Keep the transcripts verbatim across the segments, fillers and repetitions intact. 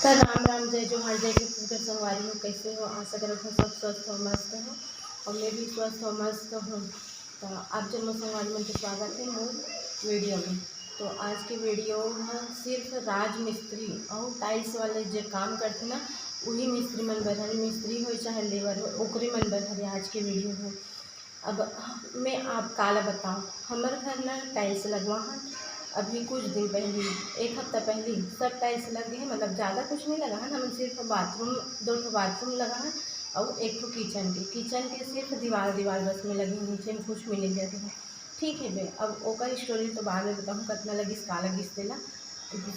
त राम राम, जय जोहार, जय के पूरे संगवारी हो। कैसे हो? आशा करत हो सब स्वस्थ हो, मस्त हो, और मैं भी स्वस्थ हो, मस्त हूँ। तो आप जम्मो संगवारी मन के स्वागत है मोर वीडियो में। तो आज के वीडियो में सिर्फ राज मिस्त्री और टाइल्स वाले जे काम करते ना, वही मिस्त्री मन बर हरे। मिस्त्री हो चाहे लेबर हो, ओकरे मन बर हरे आज के वीडियो हो। अब मैं आप काला बताऊँ, हमर घर में टाइल्स लगवा हन। अभी कुछ दिन पहली, एक हफ्ता पहली सब टाइल्स लग गए हैं। मतलब ज़्यादा कुछ नहीं लगा है, हम सिर्फ बाथरूम, दो ठो बाथरूम लगा है और एक ठो किचन के। किचन के सिर्फ दीवार दीवार बस में लगे, नीचे में कुछ भी नहीं लगे हैं। ठीक है बे, अब ओकर स्टोरी तो बाद में बताऊँ, कितना लगिस, का लगिस तेला।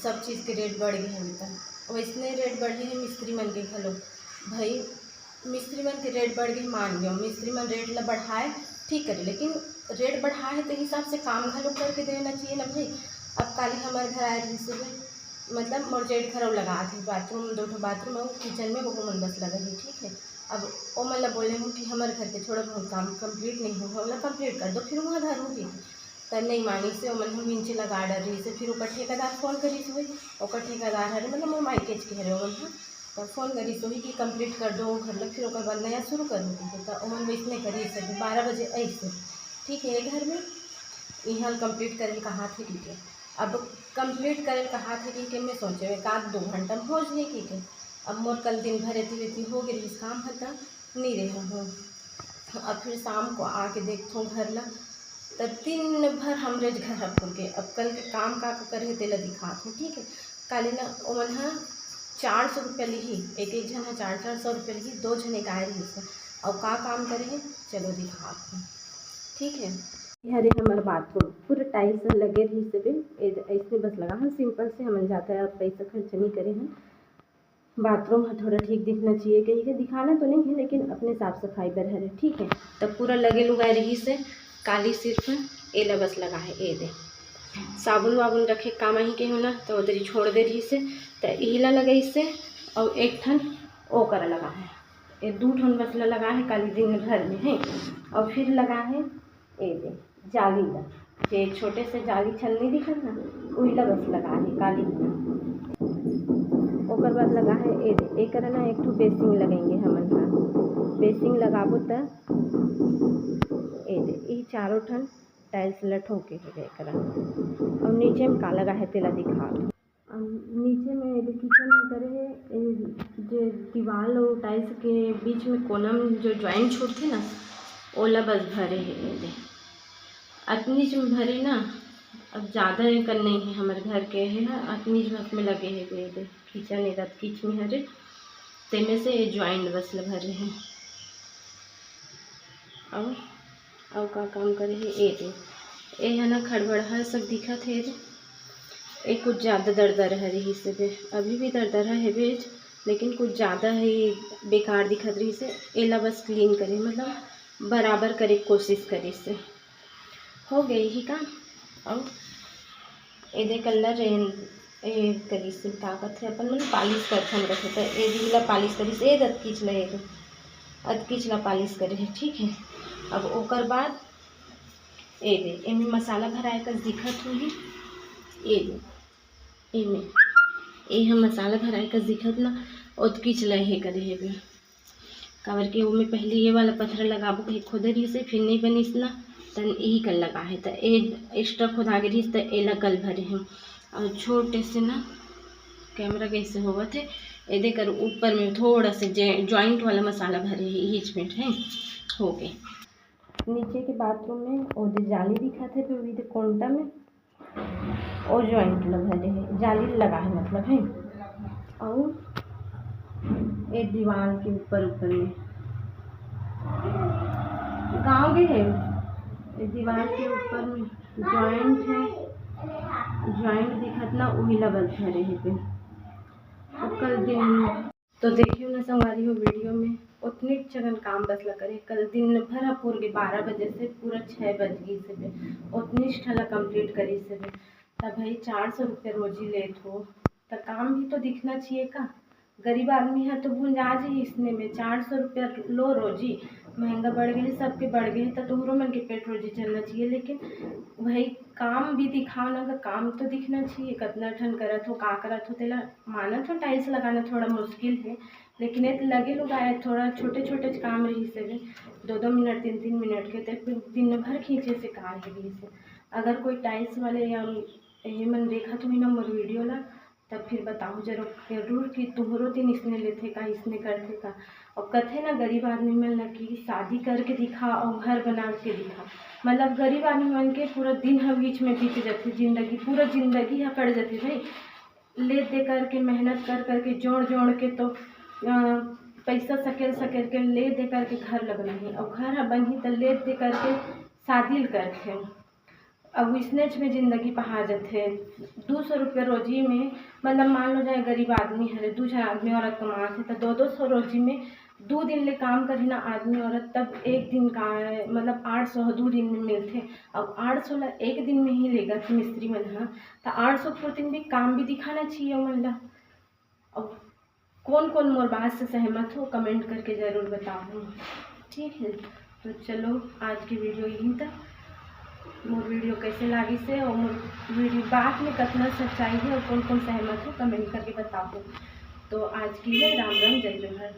सब चीज़ के रेट बढ़ गए हैं अभी तक। वैसने रेट बढ़े हैं मिस्त्री मन के घलो। भाई, मिस्त्री मन के रेट बढ़ गए, मान गयो, मिस्त्री मन रेट ला बढ़ाए, ठीक करे, लेकिन रेट बढ़ाए है तो हिसाब से काम घलो करके देना चाहिए ना भाई। अब काली हमारे घर आए रही सुबह, मतलब मोर जेठ घर लगा थे बाथरूम, दो ठो बाथरूम और किचन में वो मन बस लगा है, ठीक है। अब ओमन ला बोले हूँ कि हमारे घर के थोड़ा बहुत काम कंप्लीट नहीं हुआ, ओला कंप्लीट कर दो, फिर वहाँ धरूँगी। त नहीं मानिस हे, ओमन ह मिंचे लगा डरिस हे। फिर ओकर ठेकेदार फोन करिस होही, ओकर ठेकेदार हरे, मतलब मोर माइकेच के हरे ओमन ह। त फोन करिस होही कि कंप्लीट कर दो घर ल, फिर ओकर बाद नया शुरू करो कहिके। त ओमन वइसने करिस हे, बारह बजे अइस हे, ठीक है, ये घर में इहाँ कंप्लीट करे ल कहा थे, ठीक है। अब कंप्लीट करे ल कहा थे, ठीक है, मैं सोचे एक आध दो घंटा में हो जाही, ठीक है। अब मोर कल दिन भर एती वेती हो गे रहिस काम ह, त नहीं रहे हूँ। अब फिर शाम को आके देखथों घर ला, त दिन भर हमरे घर ह फुर गे। अब कल के काम का का करे हे तेला दिखात हूँ, ठीक है। काली ना ओमन ह चार सौ रुपया लिही, एक एक झन ह चार चार सौ रुपया लिही, दो झन एक आए रहिस हे। अउ का काम करे हे, चलो दिखात हूँ, ठीक है। ये हरे हमर बाथरूम, पूरा टाइल्स लगे रहिस हे बे, ए-, ऐसने बस लगा हन, सिंपल से हमन जादा पैसा खर्च नहीं करे हन। बाथरूम ह थोड़ा ठीक दिखना चाहिए कहिके, दिखाना तो नहीं है लेकिन अपने साफ सफाई बर हरे, ठीक है। तब पूरा लगे लुगाए रहिस हे, काली सिर्फ एला बस लगा है, ए दे साबुन वाबुन रखे काम आही के हो ना, तो उधर ही छोड़ दे रहिस हे, त इहिला लगाइस हे, और एक ठन ओकर लगा है, ये दू ठन बस ला लगा है काली दिन भर में है, और फिर लगा है ए दे जाली ला, जे छोटे से जाली छन्नी दिखत ना, उही ला बस लगा हे काली। ओकर बाद लगा हे ए दे, एकर ना एक ठो बेसिंग लगाएंगे हमन ह। बेसिंग लगाबो त ए दे, ई चारों ठन टाइल्स ला ठोके हे एकर। और नीचे में का लगा हे तेला दिखात हूँ। अम, नीचे में एदे किचन में करे हे, ए, जे दीवाल अउ टाइल्स के बीच में कोना में जो ज्वाइंट छूटथे ना, ओला बस भरे हे एदे। अतनीच में भरे ना, अब ज़्यादा एकर नहीं है, हमर घर के हे ह, अतनीच में लगे हे एदे। किचन एदे अतकीच में हरे, तेमे से ये ज्वाइंट बस ल भरे हे। अउ अउ का काम करे हे ए दे, ए ह ना खड़बड़हा सब दिखत हे रे। ए कुछ ज़्यादा दरदरहा रहिस हे बे, अभी भी दरदरहा हेबे, लेकिन कुछ ज़्यादा ही बेकार दिखत रहिस हे। एला बस क्लीन करे, मतलब बराबर करे के कोशिश करिस हे। हो गे ही काम। अउ ए दे कलर ए, ए करिस हे, का कथे, अपन मन पालिश करथन रथे, त ए दे ला पालिश करिस हे, ए दे अतकीच ला, ए दे अतकीच ला पालिश करे हे, ठीक है। अब ओकर बाद ए दे, एमे मसाला भराए कस दिखत होही, ए दे, एमे, ए ह मसाला भराए कस दिखत ना, ओतकीच ला हे करे हेबे, काबर के ओमे पहली ये वाला पथरा लगाबो कहे खोदे रहिस हे, फिर नहीं बनिस ना, तन यही कल लगा है, त ए एक्स्ट्रा खोदा गे रहिस, त एला कल भरे हे। और छोटे से ना कैमरा कैसे होवत हे, ए दे कर ऊपर में थोड़ा से जे ज्वाइंट वाला मसाला भरे हे, इही में है, हो गए। नीचे के बाथरूम में ओ दे जाली दिखत हे, फिर ओ दे कोंटा में ओ ज्वाइंट ल भरे हे, जाली लगा है मतलब है। अउ ए दीवार के ऊपर, ऊपर में गाँव गे हे, ए दीवार के ऊपर में ज्वाइंट है, ज्वाइंट दिखत ना, उही ला बस भरे हे पे। अब कल दिन तो देखियो ना संगवारी हो वीडियो में, ओतनीच जगन काम बस ला करे। कल दिन भर ह पूर के बारह बजे से पूरा छः बज गई से बे, ओतनीच ठन ला कंप्लीट करी से बे। तब भाई चार सौ रुपया रोजी लेत हो, त काम भी तो दिखना चाहिए का? गरीब आदमी ह तो भुंजा जाही इसने में। चार सौ रुपया लो रोजी, महंगा बढ़ गए, सबके बढ़ गए, तो तुहरो मन के पेट रोजी चलना चाहिए। लेकिन वही काम भी दिखाओ ना, का काम तो दिखना चाहिए, कतना ठन करत हो, का करत हो। तेला मानत हो, टाइल्स लगाना थोड़ा मुश्किल है, लेकिन ये तो लगे लोग आए, थोड़ा छोटे छोटे काम रही से, दो दो मिनट, तीन तीन मिनट के, तो फिर दिन भर खींचे से का है रही से। अगर कोई टाइल्स वाले या ये मन देखत हुई ना मोर वीडियो ला, तब फिर बताओ जरूर, जरूर कि तुहरो तीन इसने लेथे का, इसने करथे का। और कथे ना गरीब आदमी मन ला कि शादी करके दिखा और घर बना के दिखा। मतलब गरीब आदमी मन के पूरा दिन ह बीच में बीत जाथे, जिंदगी, पूरा जिंदगी ह कट जाथे भाई। ले दे करके, मेहनत कर करके, जोड़ जोड़ के तो अ, पैसा सकेल सकेल के ले दे करके घर ला बनाही, और घर ह बनही तो ले दे करके शादी ल करथे। अब इसनेच में जिंदगी पहा जाथे। दो सौ रुपये रोजी में, मतलब मान लो जाए गरीब आदमी हरे, दो झन आदमी औरत कमात हे, तो दो दो सौ रोजी में दो दिन ले काम करही ना आदमी औरत, तब एक दिन का, मतलब आठ सौ दो दिन में मिलथे। अब आठ सौ ला एक दिन में ही लेगा मिस्त्री मन ह, तो आठ सौ पूरतिन भी काम भी दिखाना चाहिए ओमन ला। अब कौन कौन मोर बात से सहमत हो, कमेंट करके जरूर बताओ। ठीक है, तो चलो आज की वीडियो यहीं तक। मोर वीडियो कैसे लागिस हे और मोर वीडियो बात में कितना सच्चाई है और कौन कौन सहमत हो, कमेंट करके बताओ। तो आज की है राम राम, जय जोहार।